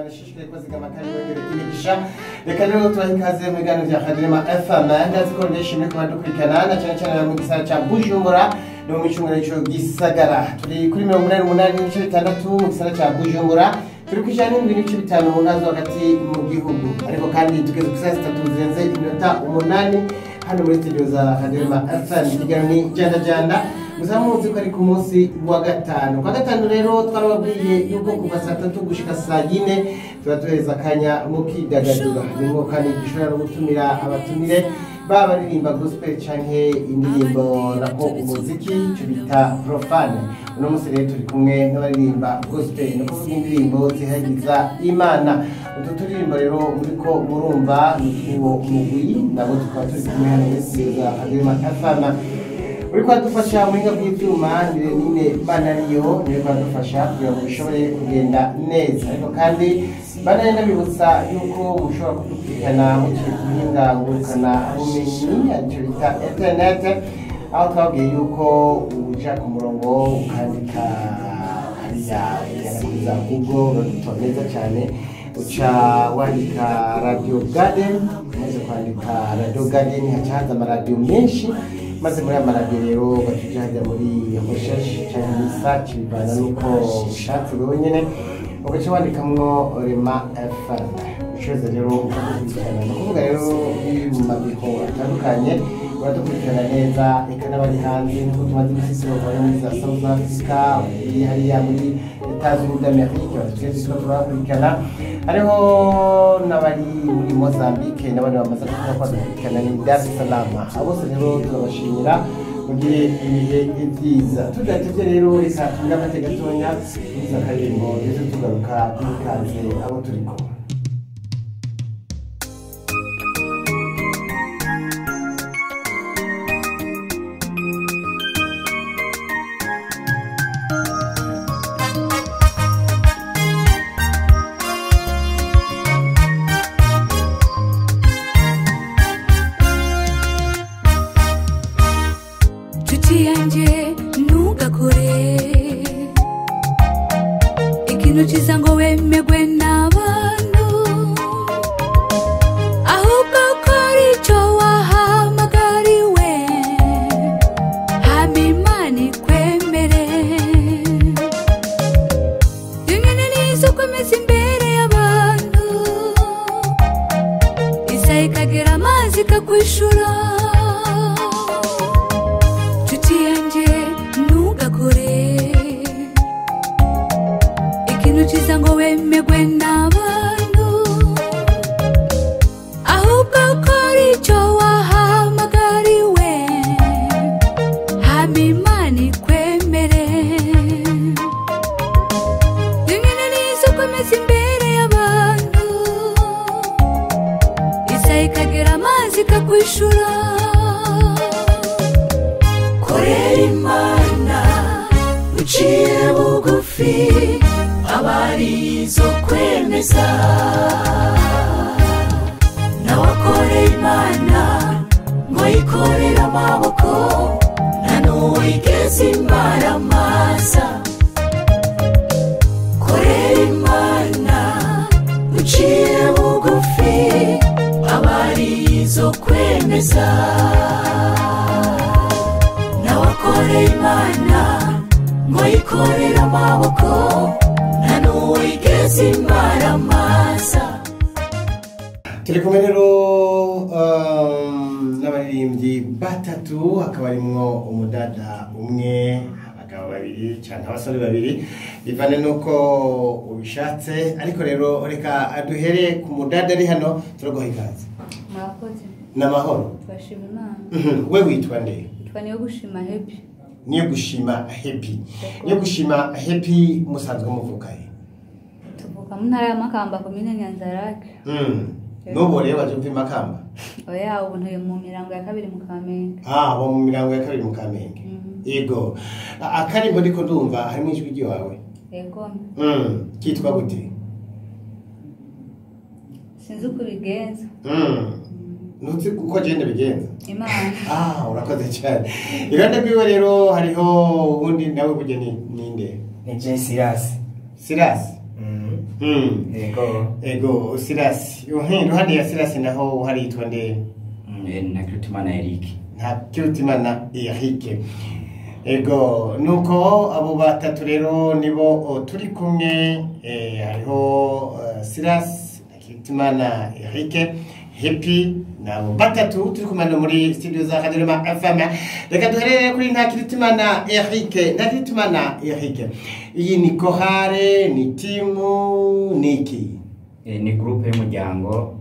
Nashishikaye kubazigama kandi bongere imigisha. Reka rero tubahe ikaze mu biganiro vya Radio Rema FM. Ndazi ko ndishimye kuba dukurikirana na cyane cyane mu gisagara ca Bujumbura no mu cyumweru cyo gisagara. Turi kuri 88.6 mu gisagara ca Bujumbura, turi ku 107.5 mu ntara zo hagati mu gihugu. Ariko kandi tugeze ku saa 2:08 hano muri studio za Radio Rema FM. Ikiganiro ni Janda Janda. Muzamuzi ko ari ku munsi wa gatanu. Kwa gatanu rero twarababwiye yuko kuva saa 3 gushika saa 4 tuba tuhereza akanya mu kwidagadura. Nimwo kandi dushobora no gutumira abatumire baba baririmba gospel canke indirimbo nako umuziki cyo bita profane. Uno munsi rero turi kumwe n'abaririmba gospel, no kuvuga indirimbo zihagiza Imana. Utu turirimbo rero muriko murumva ni uwo mugwi, nabo tukaba turi kumwe hano muri studio za Radio Rema FM. Uriko adufasha mu buhinga bw'ivyuma ni Renine Banariyo, niwe adufasha kugira ngo bishobore kugenda neza. Ariko kandi Banariyo ndabibutsa yuko mushobora kudukurikirana muciye ku buhinga ngurukana bumenyi aricyo bita internet, aho twabwiye yuko uja ku murongo ukandika hariya ugenda kuri za Google uradutora neza cyane, uca wandika Radio Garden. Umaze kwandika Radio Garden haca haza amaradiyo menshi, maze muri aya maradiyo rero ugaca hajya muri recherche cyangwa muri search bivana n'uko ushatse wewe nyene, ugaca wandikamwo Rema FM. Ushoza rero ukadukurikirana. Ni ukuvuga rero uri mu mabiho atandukanye uradukurikirana neza, eka n'abari hanze nkuko tumaze iminsi tubabona muri za South Africa, bari hariya muri Etats-Unis d'Amerique batugeze turiko turabakurikirana. Hariho n'abari muri Mozambique n'abandi bamaze kuvuga ko badukurikirana ni Dar es Salaam. Abo bose rero turabashimira, mugire ibihe byiza. Tudatevye rero reka tumire amate gatonya tuza akaririmbo ndetse tugaruka dukaze abo turi kumwe. Nshuti yanjye ntugakore ikintu cyiza ngo wemegwe n'abantu, ahubwo kora icyo wahamagariwe hama Imana ikwemere. Rimwe nizo ukomeza imbere y'abantu, isaha ikagera amazi ikakwishura. Nshuti yanjye ntugakore ikintu cyiza ngo wemegwe n'abantu, ahubwo kora icyo wahamagariwe hama Imana ikwemere. Rimwe nizo ukomeza imbere y'abantu, isaha ikagera amazi ikakwishura. Korera Imana uciye bugufi, abarizo kwemeza. Nawe akoreye Imana ngo yikorere amaboko, nta n'uwigeze imbaramaza. Korera Imana uciye bugufi, abarizo kwemeza. Nawe akoreye Imana ngo yikorere amaboko, nta n'uwigeze imbaramaza. Turi kumwe rero n'abaririmbyi batatu, hakaba harimwo umudada umwe, abagabo babiri canke abasore babiri bivane nuko ubishatse. Ariko rero reka duhere ku mudada ari hano, turaguha ikaze. Murakoze. N'amahoro. Turashima Imana. We witwa nde? Nitwa Niyogushima Happy. Niyogushima Happy. Niyogushima Happy, musanzwe muvuka he? Tuvuka mu ntara ya Makamba, komine Nyanzarake. N'ubu rero waje uva i Makamba? Oya, ubu ntuye mu mirango ya kabiri mu Kamenge. Ah, bo mu mirango ya kabiri mu Kamenge. Yego. Akarimbo ndiko ndumva harimo ijwi ryawe. Yego. Kitwa gute? Sinzi uko bigenza. Ntuzi uko agenda bigenza? Imana. Ah, urakoze cyane. Iruhande rwiwe rero hariho ubundi nawe burya ni ninde? Ni Jay Silas. Silas? Yego. Ego Silas, iruhande ya Silas naho hari yitwa nde? Ntakirutimana Eric. Ntakirutimana Eric. Ego nuko abo batatu rero nibo turi kumwe, hariho Silas, Ntakirutimana Eric, Happy, nabo batatu turi kumwe muri studio za Radio Rema FM. Reka duherere kuri Ntakirutimana Eric. Ntakirutimana Eric, iyi ni kohare, ni timu, ni iki? Ni groupe y'umuryango.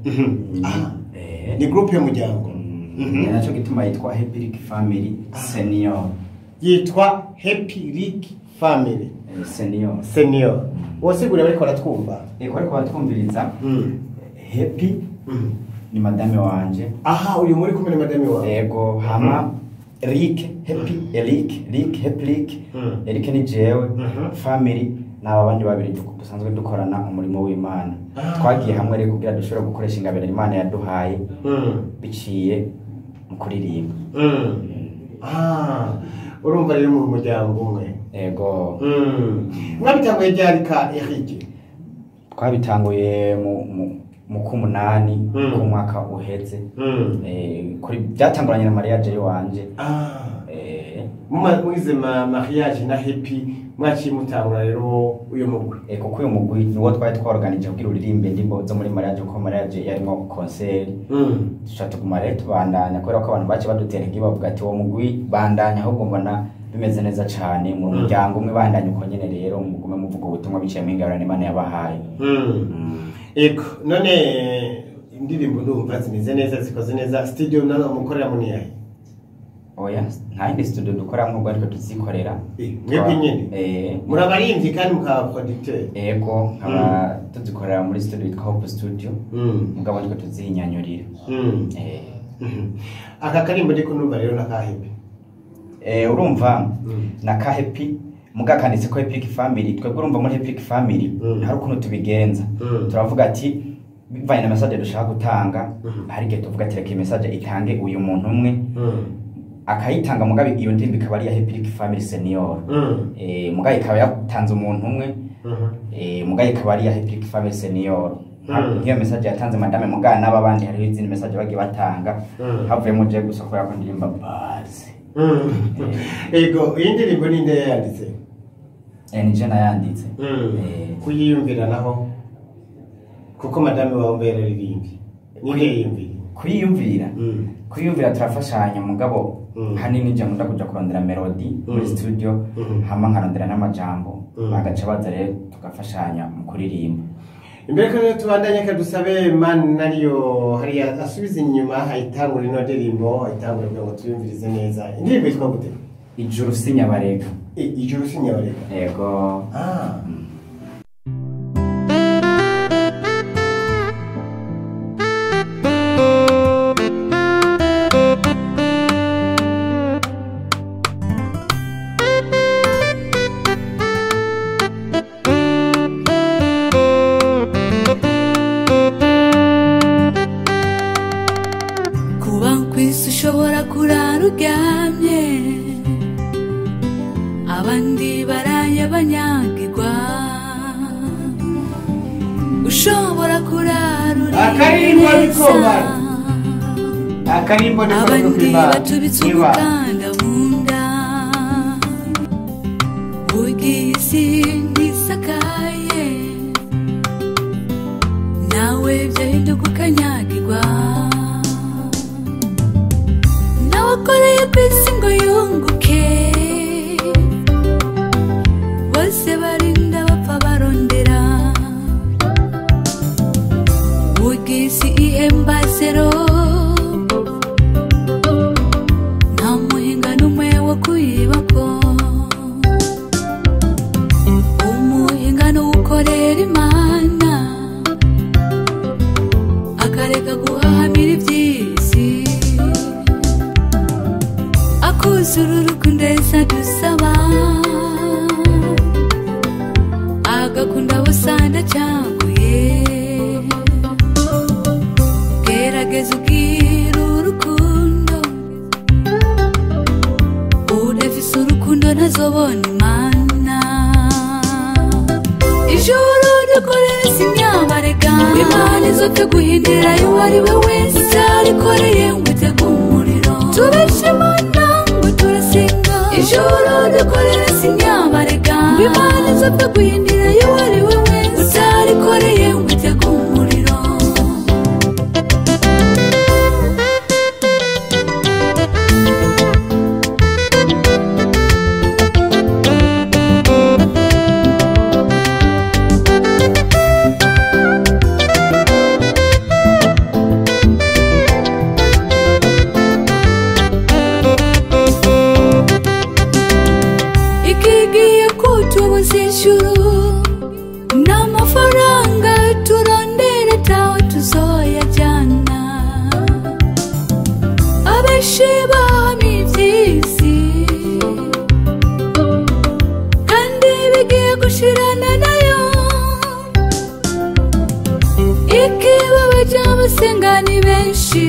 Ni groupe y'umuryango. Naco gituma yitwa Happy Rick Family Senior. Yitwa Happy Rick Family Senior. Senior. Wosigura bariko baratwumva. Bariko baratwumviriza. Happy ni madame wanje. Aha, uyu muri kumwe ni madame wawe. Yego, hama Rick, Happy Eric, Rick, Happy Rick. Eric ni jewe, family naba bandi babiri dusanzwe dukorana umurimo w'Imana. Twagiye hamwe rero kugira dushobore gukoresha ingabire Imana yaduhaye biciye mu kuririmba. Urumva rero mu muryango umwe. Yego. Mwabitanguye ryari ka Eric? Twabitanguye mu kumunani ku mwaka uheze. Kuri byatanguranye na mariage yiwanje. Mwize mariage na Happy mwaciye mutangura rero uyu mugwi. Kuko uyu mugwi niwo twari tworganije kugira uririmbe indirimbo zo muri mariage, kuko mariage yarimo concert. Duca tuguma rero tubandanya kubera ko abantu baciye badutera intege bavuga ati uwo mugwi bandanya, ahubwo mbona bimeze neza cane mu muryango umwe, bandanya uko nyene rero mugume muvuga ubutumwa biciye mu ingabire Imana yabahaye. Ego, none indirimbo ndumva zimeze neza, zikoze neza. Studio nazo mukorera muri yahe? Oya, nta yindi studio dukora nk'ubwo ariko tuzikorera. Mwebwe nyene? Muri abarimvyi kandi mukaba producteur? Ego, nkaba tuzikorera muri studio yitwa Hope Studio. Mugabo nitwe tuzihinyanyurira. Aka karimbo ndiko numva rero na ka Happy. Urumva na ka Happy muga kanditse ko Happy Family. Twebwe urumva muri Happy Family hari ukuntu tubigenza. Turavuga ati bivanye na message dushaka gutanga, hari igihe tuvuga ati reka message itange uyu muntu umwe. Akayitanga mugabe iyo ndirimbo ikaba ari ya Happy Family Senior. Mugabe ikaba yatanze umuntu umwe. Mugabe ikaba ari ya Happy Family Senior. Iyo message yatanze madame mugabe n'aba bandi hariho izindi message bagiye batanga. Havuyemo je gusa kubera ko ndirimba base. Ego, iyi ndirimbo ni nde yanditse? Ni je nayanditse. Kuyiyumvira naho kuko madame wawe mbere yaririmbye. Ni nde yiyumvira? Kuyiyumvira? Kuyiyumvira turafashanya mugabo hanini je nkunda kuja kurondera melody muri studio, hama nkarondera n'amajambo, bagaca baza rero tugafashanya mu kuririmba. Imbere ko rero tubandanye kadusabe man nariyo hariya asubiza inyuma ayitangura ino ndirimbo, ayitangura kugira ngo tuyumvirize neza. Indirimbo yitwa gute? Ijuru sinyabarega. Ijuru sinyabarega. Yego. Ushobora kurara uryamye abandi baraye banyagirwa, ushobora kurara Akarimbo niko akarimbo niko abandi batubitse umukanda mu nda, burya isi ntisakaye nawe byahinduka ukanyagirwa. Nawakoreye kwisi ngo yunguke, bose barinda bapfa barondera, burya isi ihemba zero, nta muhinga n'umwe wo kuyibako. Umuhinga n'uwukorera Imana akareka guhahamira iby'isi, akuzura urukundo dusaba, agakunda bose adacaguye. Gerageza izopfa guhindira uwo ari we wese utarikoreye ngo utege umuriro tubeshe Imana ngo turasenga ijoro dukorera sinyabarega ngo Imana izopfa guhindira uwo ari we wese utarikoreye ngo utege umuriro. Ikigiye kutubuza ijuru n'amafaranga turondera tawe tuzoyajyana abenshi bahamye iby'isi kandi bigiye gushirana nayo ikibabe cy'abasenga ni benshi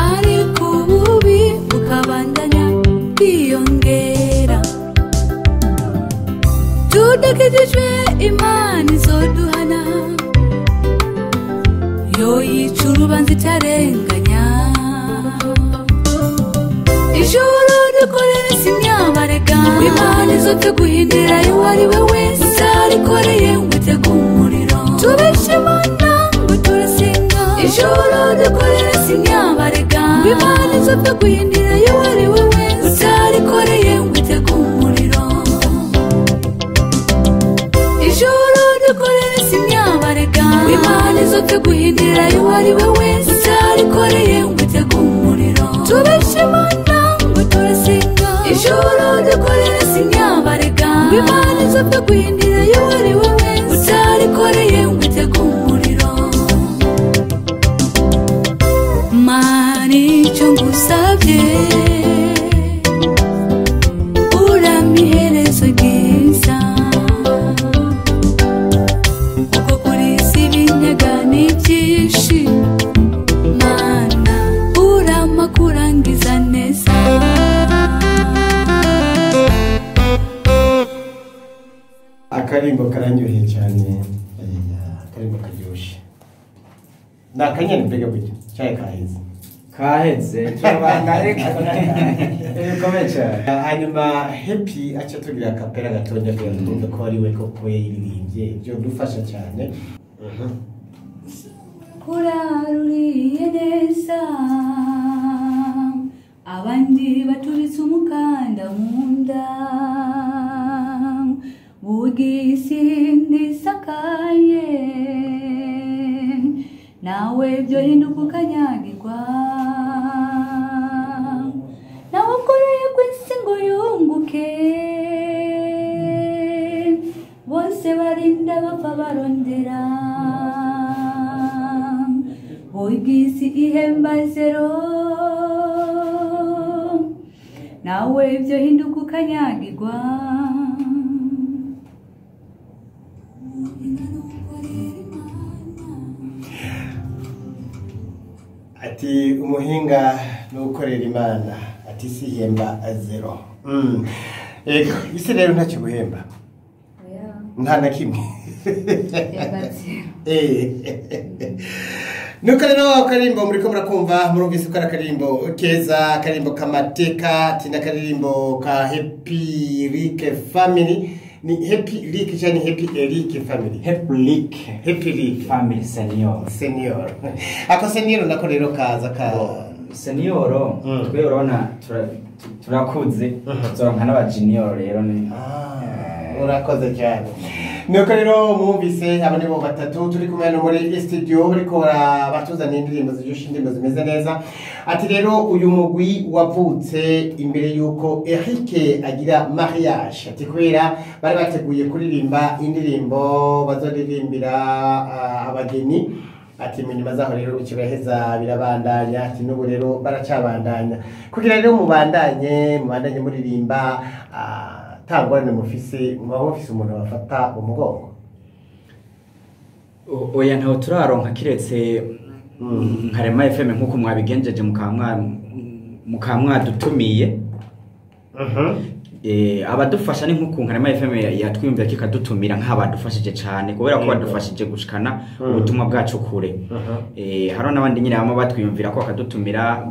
ariko ububi bukabandanya bwiyongera tudakijijwe Imana izoduhana yo yica urubanza itarenganya ijoro dukorera sinyabarega Imana izopfa guhindira uwo ari we wese utarikoreye ngo utege umuriro tubeshe Imana ngo turasenga ijoro dukorera sinyabarega Imana izopfa guhindira uwo ari we wese utarikoreye ngo utege umuriro ijoro dukorera sinyabarega Imana izopfa guhindira uwo ari we wese utarikoreye ngo utege umuriro tubeshe Imana ngo turasenga ijoro dukorera sinyabarega Imana izopfa guhindira uwo ari we wese utarikoreye ngo utege umuriro. Mana icyo ngusabye urampa iherezo ryiza kuko kuri isi ibinyaga ni byinshi Mana urampa kurangiza neza. Akarimbo karandyoheye cyane, akarimbo karyoshye ni akanyana mbega burya cyayi kaheze Kaheze turabanda ariko bikomeye cyane. Hanyuma Happy aca tugira akapera gatonya kugira ngo twumve ko ari we koko yayiririmbye ibyo dufasha cyane. Kuraruriye neza abandi baturitse umukanda mu nda bugisi ntisakaye nawe byo hinduka ukanyagirwa nawe ukoreye ku isi ngo yunguke bose barinda bapfa barondera bugisi ihemba zero nawe byo hinduka ukanyagirwa. Ati umuhinga n'ukorera Imana ati si ihemba zero. Ego isi rero ntacyo guhemba nta na kimwe. Nuko rero akaririmbo muriko murakumva murumvise ko ari akarimbo keza akarimbo k'amateka ati n'akaririmbo ka Happy Rick Family ni Happy Rick cyangwa ni Happy Eric Family? Happy Rick Happy Rick Family Senior. Senior ako senior nako rero kaza ka Senior twe urabona turakuze tuzoronka n'aba junior rero ni urakoze cyane. Nuko rero mwumvise abo nibo batatu turi kumwe no muri studio bariko batuzaniye indirimbo ziryoshe indirimbo zimeze neza. Ati rero uyu mugwi wavutse imbere yuko Eric agira mariage ati kubera bari bateguye kuririmba indirimbo bazoririmbira abageni ati mu nyuma zaho rero bikibaheza birabandanya ati n'ubu rero baracabandanya kugira rero mubandanye muririmba tangorane mufise muba mufise umuntu bafata umugongo. Oya ntaho turaronka kiretse nka Rema FM nkuko mwabigenjeje mukamwa dutumiye. Abadufasha ni nko Nkarema FM yatwiyumvira kikadutumira nk'abadufashije cyane, kubera ko badufashije gushikana ubutumwa bwacu kure. Hariho n'abandi nyine bama batwiyumvira ko bakadutumira,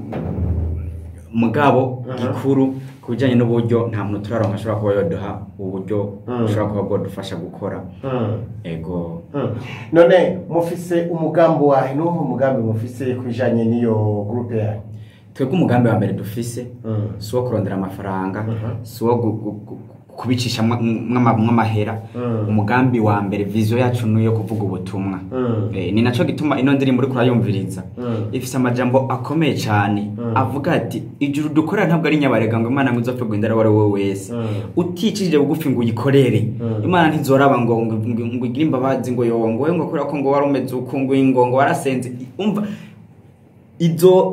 mugabo gikuru ku bijyanye n'uburyo nta muntu turaronka ashobora kuba yoduha uburyo bushobora kuba bwadufasha gukora. Ego. None mufise umugambi wahe? Nuhu umugambi mufise ku bijanye n'iyo groupe yanyu? Twebwe umugambi wa mbere dufise si uwo kurondera amafaranga, si uwo kubicisha mw'amahera. Umugambi wa mbere, vision yacu niyo kuvuga ubutumwa. Ni naco gituma ino ndirimbo uriko urayumviriza ifise amajambo akomeye cyane, avuga ati ijuru dukorera ntabwo ari nyabarega ngo Imana ngo uzopfe guhindura uwo ari we wese. Uticishije bugufi ngo uyikorere, Imana ntizoraba ngo igire imbabazi ngo yongwe ngo kubera ko ngo wari umeze uku ngo warasenze. Umva,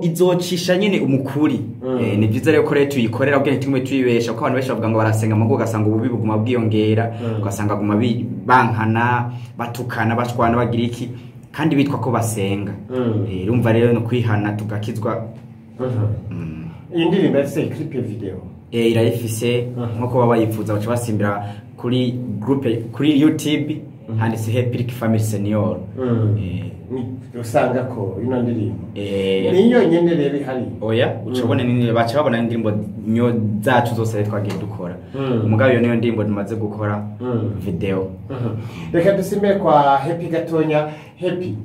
izocisha nyine umukuri. Ni byiza rero ko rero tuyikorera ubwenge tumwe tuyibesha, kuko abantu benshi bavuga ngo barasenga mugo, ugasanga ububi buguma bwiyongera, ugasanga guma bankana, batukana, bashwana, bagira iki, kandi bitwa ko basenga. Urumva rero no kwihana tugakizwa. Iyi ndirimbo ifise clip video? Irayifise. Nkuko baba bayifuza baca basimbira kuri groupe kuri YouTube, handitse Happy Family Senior. Usanga ko ino ndirimbo ni yonyene rero ihari? Oya, ucabona nini baca babona indirimbo nyo zacu zose twagiye dukora. Umugabo iyo niyo ndirimbo tumaze gukora video. Reka dusimbe kwa Happy gatonya. Happy,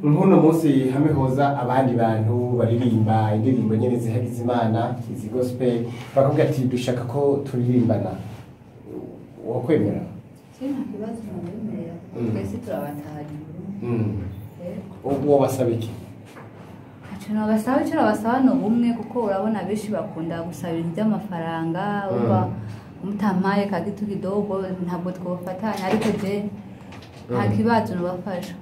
nk'uno munsi hamwe hoza abandi bantu baririmba indirimbo nyene zihagize Imana, izi gospel, bakavuga ati dushaka ko turirimbana, wokwemera? Nta kibazo, nabemerera kuko twese turabatahira. Uwo basaba iki? Ntacyo nabasaba, icyo nabasaba ni ubumwe, kuko urabona benshi bakunda gusaba ibintu by'amafaranga, uba mutampaye kagitu kidogo ntabwo twofatanya, ariko je nta kibazo nabafasha.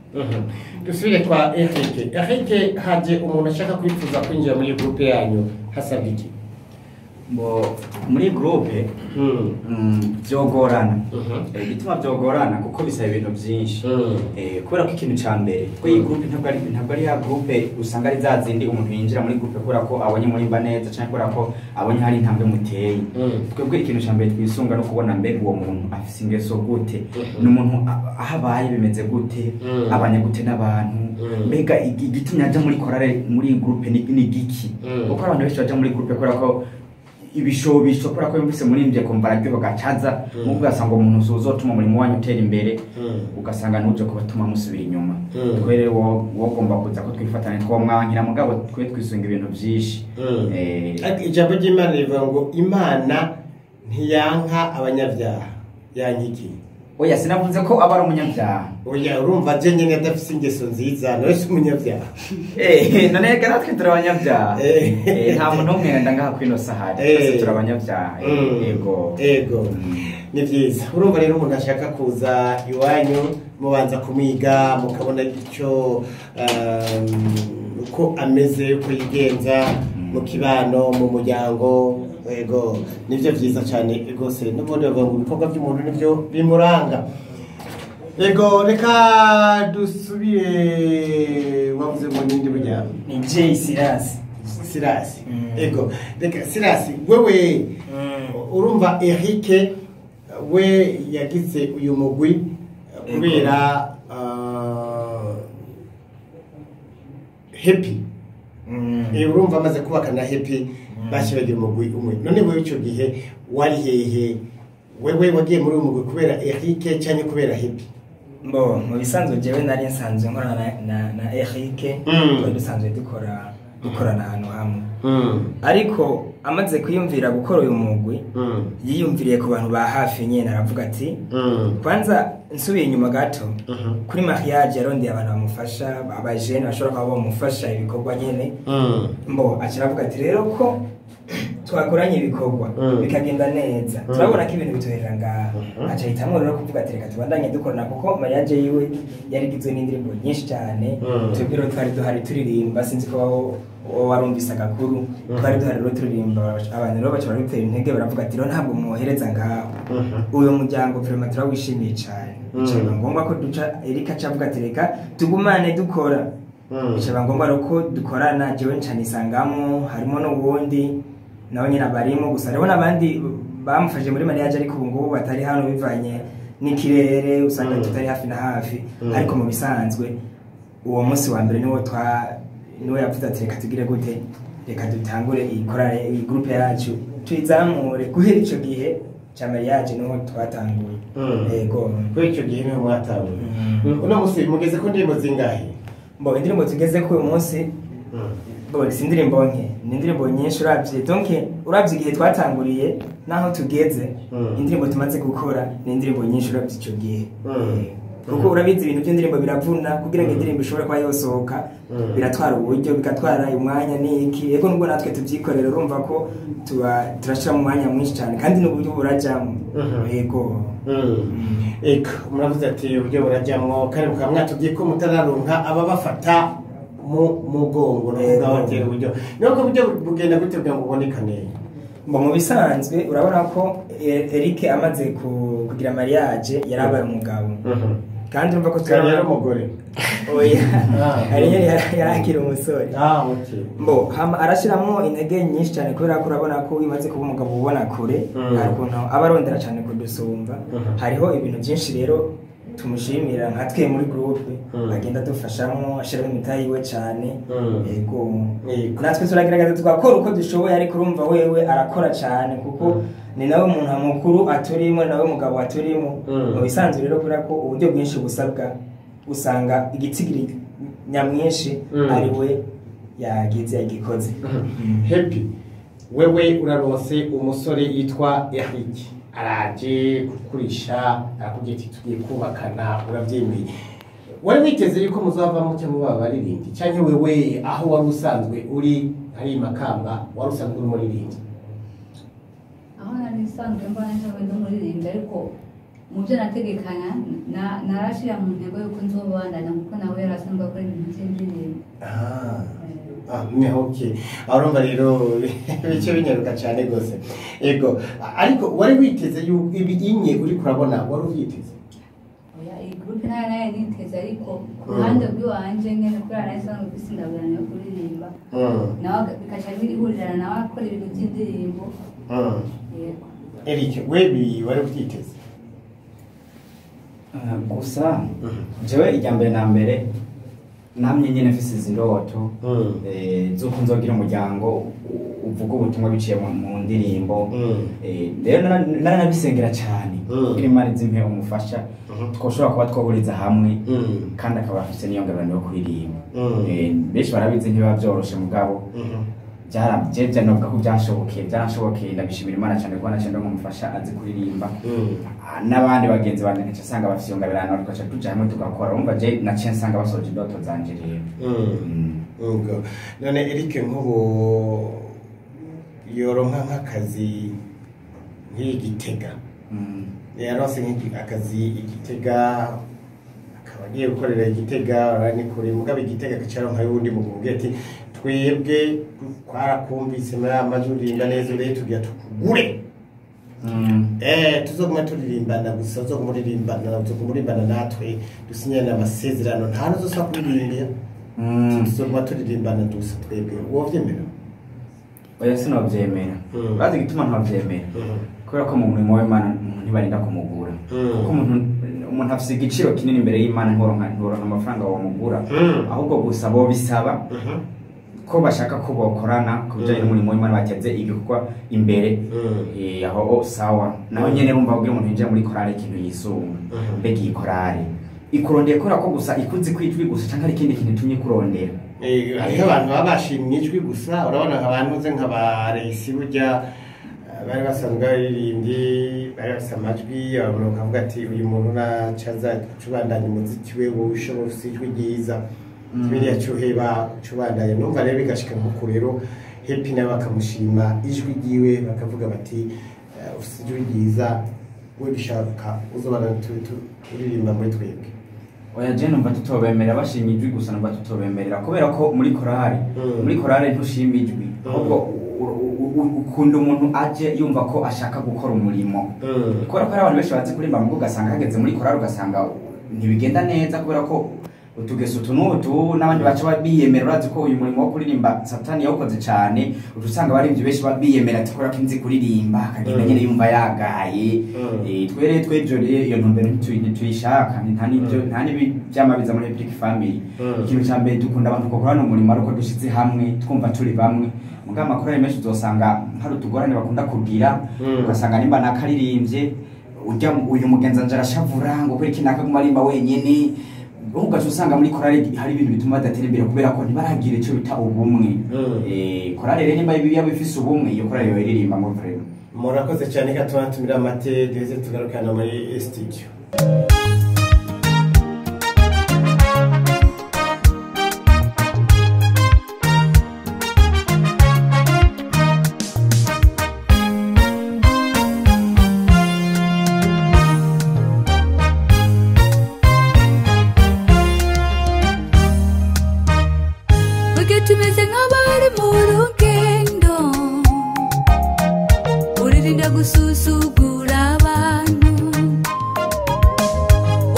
Dusubire kwa Eric. Eric, haje umuntu ashaka kwifuza kwinjira muri groupe yanyu, hasabwa iki? Bo muri groupe byogorana. Igituma byogorana kuko bisaba ibintu byinshi. Kubera ko ikintu ca mbere ko iyi groupe ntabwo ari ya groupe usanga ari za zindi umuntu yinjira muri groupe kubera ko abonye murimba neza canke kubera ko abonye hari intambwe muteye. Twebwe ikintu ca mbere twisunga no kubona mbere uwo muntu afise ingeso gute, ni umuntu aho abaye bimeze gute, abanye gute n'abantu, mbega igitumye aja muri korale muri groupe ni giki, kuko abantu benshi baja muri groupe kubera ko ibishobisho, kubera ko yumvise murimbye kumva araryoha gacaza, mugo ugasanga umuntu uzotuma umurimo wanyu utera imbere, ugasanga ntuje kubatuma musubira inyuma. Twe rero wogomba kuza ko twifatanya twomwankira, mugabo twe twisunga ibintu byinshi. Ijambo ry'Imana rivuga ngo Imana ntiyanka abanyabyaha, yanka iki? Oya, sinavuze ko aba ari umunyabyaha. Oya, urumva je nyene adafise ingeso nziza nawe si umunyabyaha. None reka natwe turi abanyabyaha. Nta muntu w'umwenda ngaha kwino sahari, twese turi abanyabyaha. Ego. Ego, ni vyiza. Urumva rero umuntu ashaka kuza iwanyu mubanza kumwiga, mukabona icyo uko ameze, uko yigenza mu kibano, mu muryango. Ego, nivyo vyiza cyane rwose. N'ubundi bavuga ngo ibikorwa by'umuntu nivyo bimuranga. Ego, reka dusubire, wavuze ngo ninde burya? Ni Jay Silas. Sirasi. Ego, reka Sirasi, wewe urumva Eric we yagize uyu mugwi kubera Happy. Urumva amaze kubaka na Happy bashibagira umugwi umwe. None wewe ico gihe wari hehe? Wewe wagiye muri uyu mugwi kubera Eric canke kubera Happy? Bo mu bisanzwe jewe nari nsanzwe nkorana na Eric, twari dusanzwe dukorana ahantu hamwe, ariko amaze kwiyumvira gukora uyu mugwi, yiyumviriye ku bantu ba hafi nyene, aravuga ati kwanza nsubiye inyuma gato, kuri mariage yarondeye abantu bamufasha, abajene bashobora kuba bamufasha ibikorwa nyene. Mbo aca aravuga ati rero ko twakoranye ibikorwa bikagenda neza, turabona ko ibintu bituherera ngaha. Aca ahitamwo rero kuvuga ati reka tubandanye dukorana, kuko mariage yiwe yari igizwe n'indirimbo nyinshi cyane. Twebwe rero twari duhari turirimba, sinzi ko wowe warumvise agakuru, twari duhari rero turirimba, abantu rero baca barabitera intege, baravuga ati rero ntabwo mwohereza ngaho uyu muryango, vraiment turawishimiye cyane. Bica biba ngombwa ko duca Eric aca avuga ati reka tugumane dukora. Bica biba ngombwa rero ko dukorana, jewe nca nisangamo, harimo n'uwundi nawe nyine abarimo, gusa hariho n'abandi bamufashije muri mariage ariko ubu ngubu batari hano bivanye n'ikirere usanga tutari hafi na hafi. Ariko mu bisanzwe uwo munsi wa mbere niwo yavuze ati reka tugire gute, reka dutangure iyi korale, iyi groupe yacu tuyizamure. Guhera ico gihe ca mariage niho twatanguye. Yego. Kuri icyo gihe niho mwatanguye. Uno munsi mugeze ku ndirimbo zingahe? Bo indirimbo tugeze ku uyu munsi, bo si indirimbo nke, ni indirimbo nyinshi uravye. Donc uravye igihe twatanguriye naho tugeze, indirimbo tumaze gukora ni indirimbo nyinshi uravye ico gihe. Kuko urabizi ibintu by'indirimbo biravuna, kugira ngo indirimbo ishobore kuba yosohoka biratwara uburyo, bigatwara umwanya n'iki. Ego nubwo natwe tubyikorera urumva ko tuba turashira mu mwanya mwinshi cyane kandi n'uburyo burajyamo. Yego. Ego, muravuze ati uburyo burajyamwo, kandi mukaba mwatubwiye ko mutararonka ababafata mu mugongo no kugabatera uburyo. Nuko uburyo bugenda gute kugira ngo bubonekane? Ngo mu bisanzwe urabona ko Eric amaze kugira mariage yarabaye umugabo. Kandi urumva ko Kare yari umugore. Oya. Ari yarakira umusore. Ah, okay. Mbo hama arashiramo intege nyinshi cyane kubera ko urabona ko imaze kuba umugabo ubona kure, hari ukuntu aba arondera cyane kudusumba. Hariho ibintu byinshi rero tumushimira nka twe muri groupe agenda adufashamo, ashiramo imitahe yiwe cyane. Yego. Natwe turagerageza tugakora uko dushoboye, ariko urumva wewe arakora cyane kuko ni nawe muntu mukuru aturimo, ni nawe mugabo aturimo. Mu bisanzwe rero kubera ko uburyo bwinshi busabwa usanga igitsigiri nyamwinshi ari we yagize yagikoze. Happy, wewe uraronse umusore yitwa Eric, araje kukurisha, arakubwira ati tugiye kubakana, urabyemeye. Wari witeze yuko muzava muke muba abaririmbyi, canke wewe aho wari usanzwe uri hari Makamba wari usanzwe uri umuririmbyi? Aho nari nsanzwe mbona nsanzwe ndi umuririmbyi, ariko mu byo nategekanya narashira mu ntego yuko nzobandanya kuko nawe yari asanzwe akora ibintu by'indirimbo. Ni okay. Urumva rero bice binyaruka cyane gose. Ego, ariko wari witeze yuko ibi inye uri kurabona wari uvyiteze? Oya, iyi groupe nayo nayo niteze, ariko ku ruhande rw'iwanje nyene kubera nari nsanzwe mfise ingabirano yo kuririmba. Nawe bikaca bihurirana nawe akora ibintu by'indirimbo. Yego. Eric, wewe wari uvyiteze? Gusa jewe ijya mbere na mbere namye nyene mfise izi ndoto z'uko nzogira umuryango uvuga ubutumwa biciye mu ndirimbo. Rero naranabisengera cyane kugira Imana izimpe umufasha twoshobora kuba twohuriza hamwe kandi akaba afise n'iyo ngabirano yo kuririmba. Benshi barabizi ntibiba byoroshe mugabo byarabye, novuga ko byaranshobokeye, ndabishimira Imana cyane kuba naciye ndonka umufasha azi kuririmba. N'abandi bagenzi banje nkaca nsanga bafise iyo ngabirano, tugaca tuja hamwe tugakora. Urumva je naciye nsanga basoje indoto zanje rero. Ubwo none Eric nk'ubu yoronka nk'akazi nk'igitega, yaronse akazi igitega, akaba agiye gukorera igitega, ni kure mugabo igitega agaca y'uwundi mugabo ati twebwe twarakumvise muri aya majwi uririmba neza, uriye tugira tukugure. Tuzoguma turirimbana gusa, uzoguma uririmbana natwe, dusinyane amasezerano, nta n'uzosaba kuririmbira, tuzoguma turirimbana gusa twebwe. Wovyemera? Oya, sinovyemera. Urazi igituma ntavyemera? Kubera ko mu murimo w'Imana umuntu ntibarinda kumugura. Kuko umuntu afise igiciro kinini imbere y'Imana, ntiworonka amafaranga womugura. Ahubwo gusa bo bisaba ko bashaka ko bokorana ku bijanye n'umurimo w'Imana, bateze igikorwa imbere. Aho sawa naho nyene urumva kugira umuntu yinjira muri korale ikintu yisunga. Mbega iyi korale ikurondeye kubera ko gusa ikuzi kwijwi gusa, canke hari ikindi kintu itumye ikurondera? Hariho abantu baba bashimye ijwi gusa. Urabona abantu uze nka ba Reisi burya bari basanzwe baririmbyi, bari bafise amajwi, abantu bakavuga ati uyu muntu naca aza acubandanya umuziki we, wowe ushobora ufise ijwi ryiza, biriya cuheba cubandanya. Numva rero bigashika nko rero Happy nawe bakamushima ijwi ryiwe, bakavuga bati ufise ijwi ryiza, we bishaka uzobana uririmba muri twebwe. Oya, je numva tutobemerera bashimye ijwi gusa, numva tutobemerera kubera ko muri korale, muri korale ntushima ijwi, ahubwo ukunda umuntu aje yumva ko ashaka gukora umurimo. Kubera ko hari abantu benshi bazi kuririmba, mugo ugasanga hageze muri korale ugasanga ntibigenda neza kubera ko utugeso tunutu n'abandi baca biyemera. Urazi ko uyu murimo wo kuririmba Satani yawukoze cane, uca usanga abaririmbyi benshi biyemera ati kubera ko nzi kuririmba, akagenda nyene yumva yagaye. Twere twebyo rero iyo ntumbero ntituyishaka, nta n'ibyo nta n'ibyama biza muri Epic Family. Ikintu cya mbere, dukunda abantu bakorana umurimo ariko dushize hamwe, twumva turi bamwe. Muga amakorali menshi uzosanga hari utugorane bakunda kugira, ugasanga nimba nakaririmbye ujya uyu mugenzi anje arashavura ngo kubera iki nakaguma arimba wenyene. Ugaca usanga muri korali hari ibintu bituma badatera imbere kubera ko ntibaragira ico bita ubumwe. Korali rero nimba yaba ifise ubumwe, iyo korali yoba iririmba ngo vraiment. Murakoze cyane. Reka tubatumire amate, duheze tugarukana muri studio. Burya tumeze nk'abari mu rugendo, uririnda gusuzugura abantu,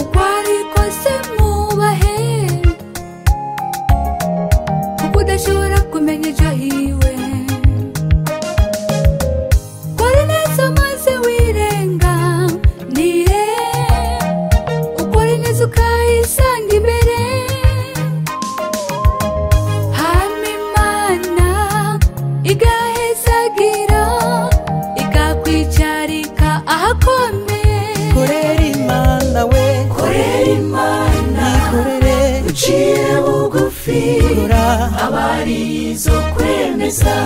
uko ari kose mwubahe, kuko udashobora kumenya ejo hiwe. Kora neza maze wirenganire, ukore neza ukayisanga imbere. Hama Imana igahezagira, ikakwicarika ahakomeye. Korera Imana we. Korera Imana. Ikorere. Uciye bugufi. Kora. Abari izo kwemeza.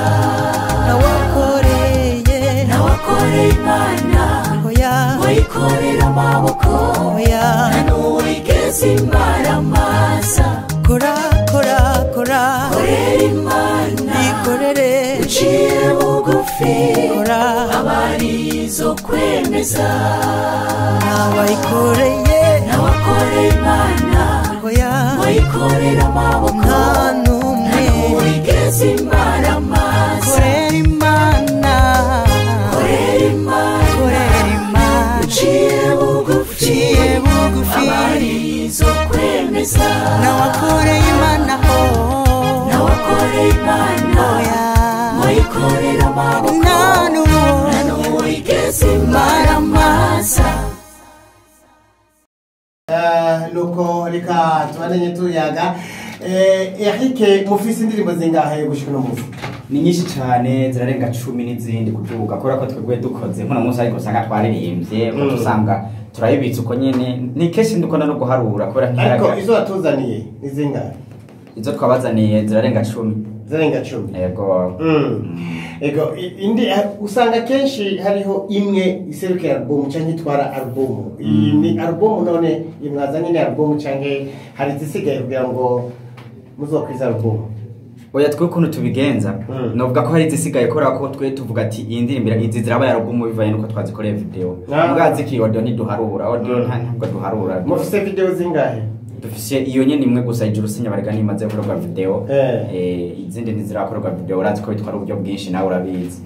Nawakoreye. Nawakoreye Imana. Oya. Wayikorera amaboko. Oya. Nta n'uwigeze imaramasa. Kora, kora, kora. Korera Imana. Ikorere. Uciye bugufi. Kora. Abari izo kwemeza. Nawayikoreye. Nawakoreye Imana. Oya. Wayikorera amaboko. Nta n'umwe. Nta n'uwigeze imaramasa. Korera Imana. Korera Imana. Korera Imana. Uciye bugufi. Uciye bugufi. Abari izo kwemeza. Nawakoreye Imana ho. Nawakoreye Imana. Oya. Wayikorera amaboko. Nta n'uwo. Nta n'uwigeze imaramasa. Nuko reka tubandanye tuyaga. Eric, mufise indirimbo zingahe gushika uno munsi? Ni nyinshi cyane, zirarenga 10 n'izindi kuduga, kubera ko twebwe dukoze nk'uno munsi, ariko usanga twaririmbye ugaca usanga turayibitse uko nyene. Ni kenshi ndukunda no guharura kubera Ariko ntiharagira. izo watuzaniye ni zingahe? Izo twabazaniye zirarenga 10. Zirenga 10? Yego. Ego, indi usanga kenshi hariho imwe iserukira album canke itwara album. Iyi ni album none imwazanye ni album canke hari izisigaye kugira ngo muzokwiza album? Oya, twe ukuntu tubigenza, novuga ko hari izisigaye, kubera ko twe tuvuga ati iyi ndirimbo izi ziraba ya album bivanye nuko twazikoreye video. Muga zikiri audio ntiduharura audio, ntabwo duharura. Mufise video zingahe? Dufise iyo nyene imwe gusa, Ijuru Sinyabarega, ntimaze gukorerwa video. Izindi ntizirakorerwa video. Urazi ko bitwara uburyo bwinshi, nawe urabizi.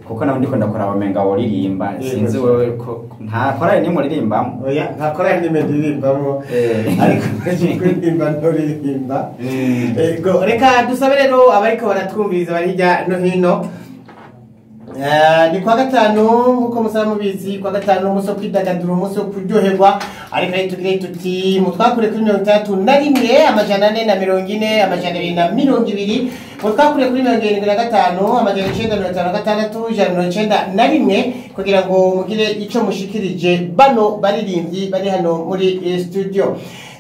Kuko nawe ndiko ndakora bamenga woririmba. Sinzi wewe ko nta korali nimwe uririmbamo. Oya, nta korali nimwe ndirimbamo. Ariko kuririmba nturirimba. Ego, reka dusabe rero abariko baratwumviriza bari hirya no hino. Ni kwa gatanu nkuko musaba mubizi, kwa gatanu umunsi wo kwidagadura, umunsi wo kuryoherwa. Ariko rero tugire tuti mutwakure kuri 31 440 220, mutwakure kuri 75 956 191, kugira ngo mugire ico mushikirije bano baririmbyi bari hano muri studio.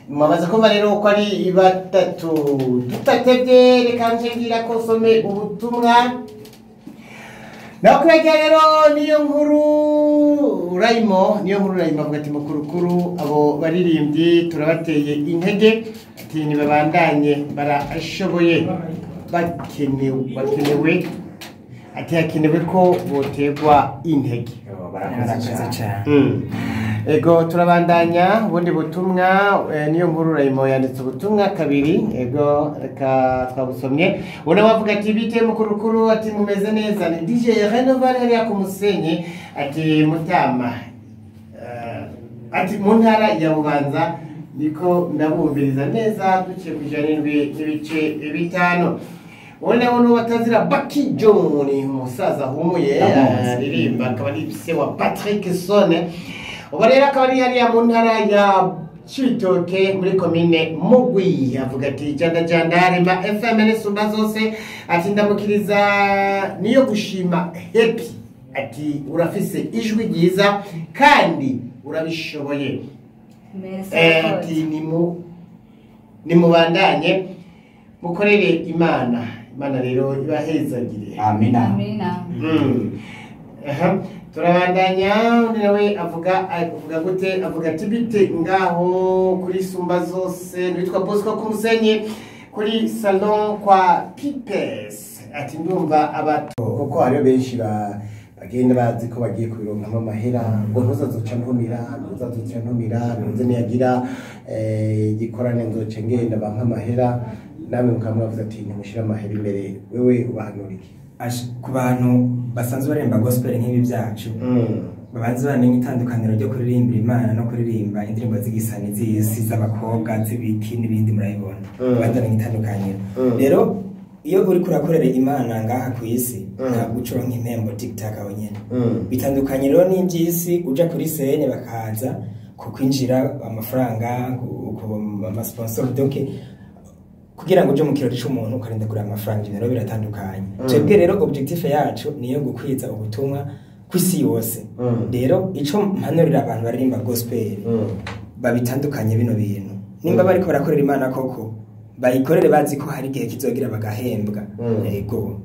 Mwamaze kumva rero ko ari batatu. Tutatevye, reka nje ngira ko nsome ubutumwa. Nakwegera rero niyo nkuru Rayimo, niyo nkuru Rayimo avuga ati mukurukuru abo baririmbyi turabateye intege, ati nibabandanye barashoboye, bakenewe, ati hakenewe ko boterwa intege. Barakoze cyane. Ego, turabandanya ubundi butumwa. Niyo nkuru Rayimo yanditse ubutumwa kabiri. Ego, reka twabusomye. Ubona bavuga ati bite mukurukuru, ati mumeze neza? Ni DJ Renovar hariya ku Musenyi, ati mutama, ati mu ntara ya Bubanza. Ndiko ndabumviriza neza duciye ku 107.5. Ubona uno batazira Baki John, umusaza ahumuye aririmba, akaba ari se wa Patrick Sone. Ubu rero akaba ari hariya mu ntara ya Cibitoke muri komine Mugwi. Avuga ati janda janda Rema FM n'isumba zose, ati ndamukiriza niyo gushima Happy, ati urafise ijwi ryiza kandi urabishoboye. Merci. Ati nimubandanye mukorere Imana, Imana rero ibahezagire. Amina. Amina. Turabandanya. Undi nawe avuga gute? Avuga ati bite ngaho kuri sumba zose, witwa Bosco Kumusenyi kuri salon kwa Pipes, ati ndumva abato kuko hariyo benshi bagenda bazi ko bagiye kubironkamo amahera, ngo ntuzazoca ntumira, ntuzazoca ntumira, ntuze niyagira igikorane nzoca ngenda bampa amahera. Namwe mukamwavuze ati ntimushire amahera imbere, wewe ubahanura iki? Ku bantu basanzwe baririmba gospel nk'ibi byacu, babanze bamenye itandukaniro ryo kuririmbira Imana no kuririmba indirimbo z'igisani z'isi z'abakobwa z'ibiki n'ibindi, murabibona. Babanze bamenye itandukaniro. Rero iyo uriko urakorera Imana ngaha ku isi, ntabwo uca uronka impembo tiktak aho nyene. Bitandukanye rero n'iby'isi, uja kuri sene bakaza kukwinjira amafaranga, amasponsor, donc kugira ngo uje mu kirori c'umuntu ukarinda kureba amafaranga, ibyo rero biratandukanye. Twebwe rero objectif yacu niyo gukwiza ubutumwa kw'isi yose. Rero ico mpanurira abantu baririmba gospel, babitandukanye bino bintu. Nimba bariko barakorera Imana koko, bayikorere bazi ko hari igihe kizogira bagahembwa. Yego.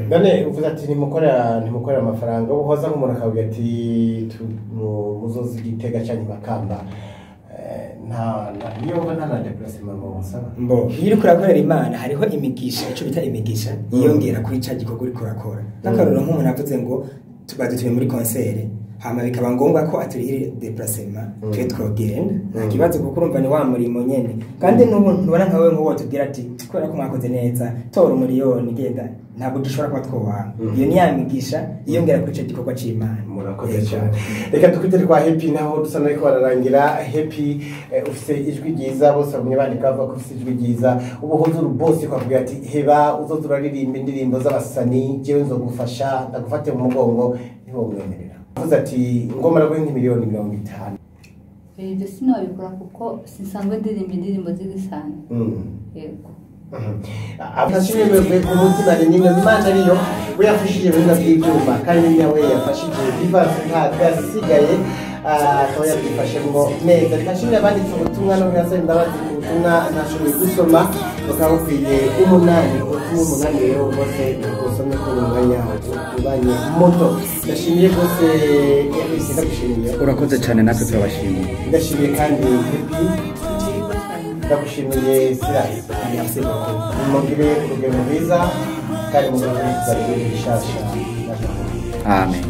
None uvuze ati ntimukorera amafaranga, uhoza nk'umuntu akavuga ati muzozi Gitega canke Makamba, niyo nta na déplacement musaba. Mbo iyo uriko urakorera Imana hariho imigisha, ico bita imigisha yiyongera kuri ca gikorwa uriko urakora. Nk'akarorero, nk'umuntu avuze ngo tubadutuye muri concert, hama bikaba ngombwa ko aturihira déplacement, twe twogenda nta kibazo, kuko urumva ni wa murimo nyene. Kandi n'ubu ntubona nkawe nk'uwo tubwira ati kubera ko mwakoze neza tora umuriyoni genda, ntabwo dushobora kuba twowanga. Iyo ni ya migisha yiyongera kuri ico gikorwa c'Imana. Murakoze cyane. Reka dukwitire kwa Happy naho dusa n'ariko bararangira. Happy, ufise ijwi ryiza, bose bagumye bandika bavuga ko ufise ijwi ryiza. Ubuhuza urubose kwavuga ati heba uzoza uraririmba indirimbo z'abasani, jewe nzogufasha ndagufate mu mugongo, ntibomwemerera. Avuze ati ngomara guha miliyoni 50. Ibyo sinabikora kuko sinsanzwe ndirimba indirimbo z'igisani. Yego. Afashije umutima ni nyine Imana ariyo we yafashije ibintu by'ibyuma, kandi nawe yafashije Vivance ntagasigaye, akaba yabyifashemo neza. Reka nshimire abanditse ubutumwa no mwasaba imbabazi ku butumwa ntashoboye gusoma, bukaba bukwiye 8. Ubutumwa 8 rero bwose busomye ko mu mwanya ubanye muto. Ndashimiye rwose Eric, ndagushimiye. Urakoze cyane, natwe turabashimiye. Ndashimiye kandi Happy, ndagushimiye Silas. Merci beaucoup. Mugire urugendo rwiza kandi mugire ibintu bishasha. Amen.